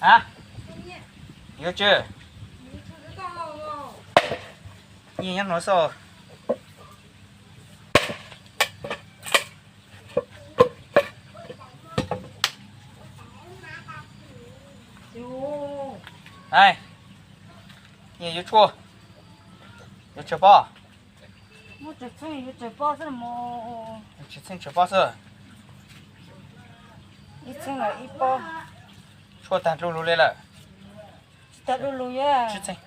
A, yuav tsum, nyiaj nyob no xwb. Nyiaj yuav tshuaj, yuav tshuaj pob. Tsis txheej tshuaj pob xwb. Tshuaj tag du lug li lawm. Tsis tag du lug, tsis txheej.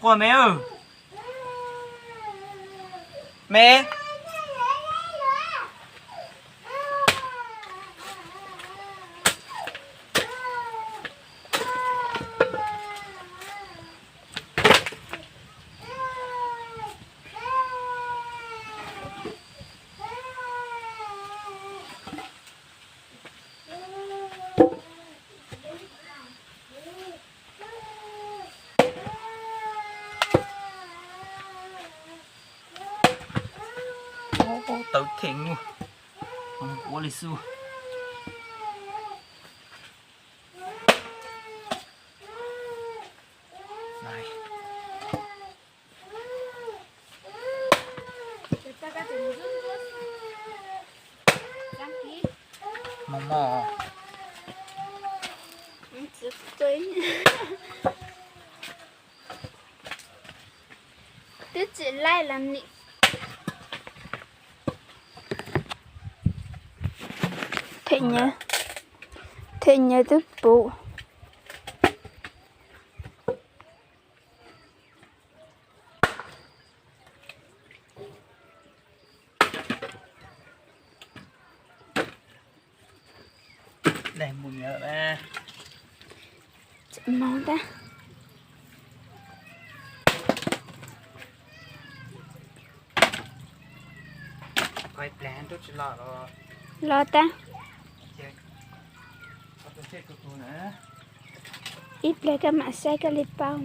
Quaj me, me. Tawv theem ua li xwb. Mos mos. Twb tsis laij los nim. Them nyiaj, them nyiaj twb puv. Tsis mob ntag. Los tag. Ib pliag koj mam saib koj li paub.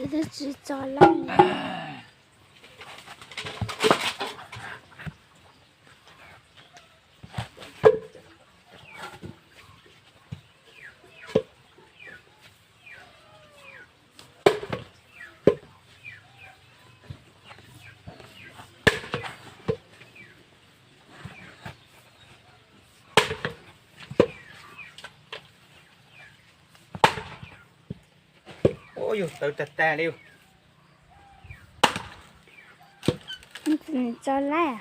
Tsis tso laij. Ua yus tawv tag tag li. Tso laij.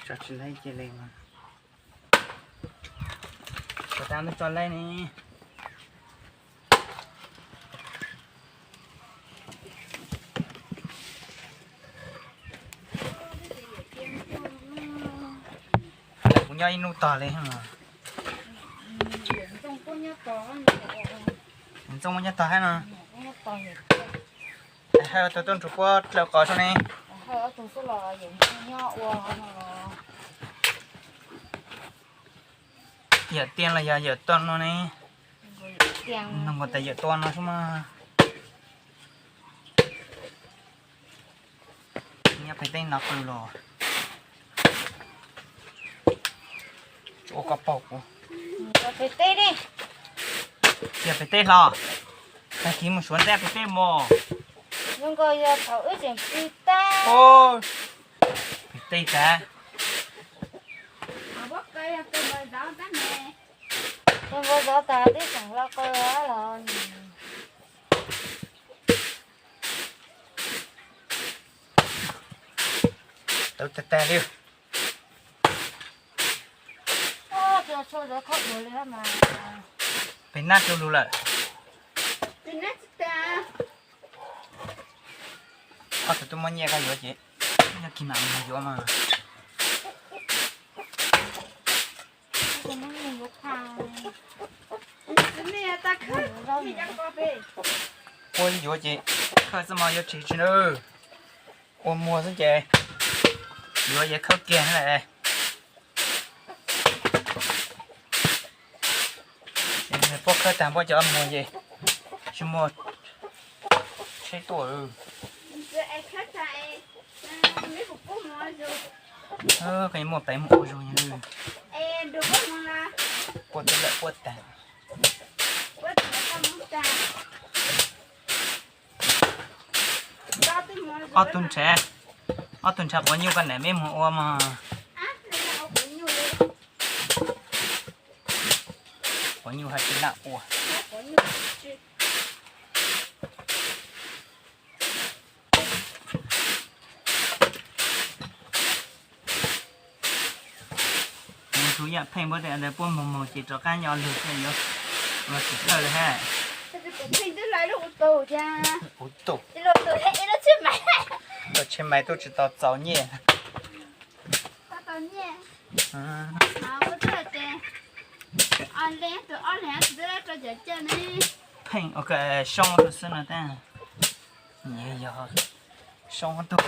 Tso tsis laij cia li mas. Puas tau tso laij ne? Kuv nyob ib hnub tog li. Ntxooj muaj nyob tog hab no. Hab tus tuaj nrug puab dlaws qos sua ne. Yawm tiaj los yog yawm tuaj no ne? Nug tas yawm tuaj no sub mas. Nyob pem teb no qw los. Tsis ua koj paug kuv. Yog pem teb hlo, tag kis mus suav ntaj pem teb mog. Zoo nkaus yog thaum wb tseem pw tag. Pem teb tas. Tus npau zov tas twb tseem hlo qw los. Tawv tag tag li. Pem nab rau lug lawm. Ob tug twb muab nyiaj koj yuav ces, nyob kis mam mus yuav mas. Ua yuav ces khawb xwb mog, yuav tsis tsis na. Ua muag xwb ces yuav ces khawb kiag na. Puab khawb tag puab cov muag ces tsis muaj tsheb tuaj. Koj muaj peb mus ua zog. Puab twb lawm puab tag. Ob tug ntshav, ob tug ntshav quav nyuj koj nam meb mus ua mog. Quav nyuj haj tsis lam ua. Mus tus yam pheej puab tes ntawd puab moog moog ces rov qab nyob lug thiaj yuav los tsis thawj li hab. Tus tsheb mais tuaj tsis tau txaus nyiaj. Pheej ua soob tug xwb no tab. Yog soob tug.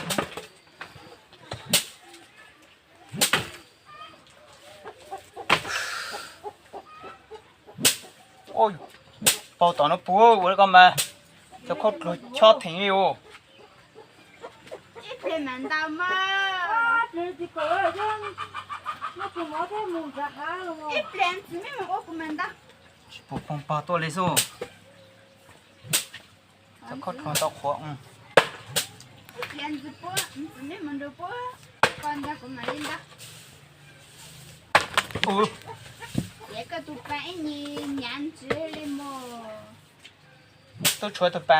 Pau tom no puag ua li ko mas, cov khaub dluag chob theem li os. Tsis pum poog pog tuaj li xwb. Cov khaub dluag tau qhuav. Tub tshuav tug pas.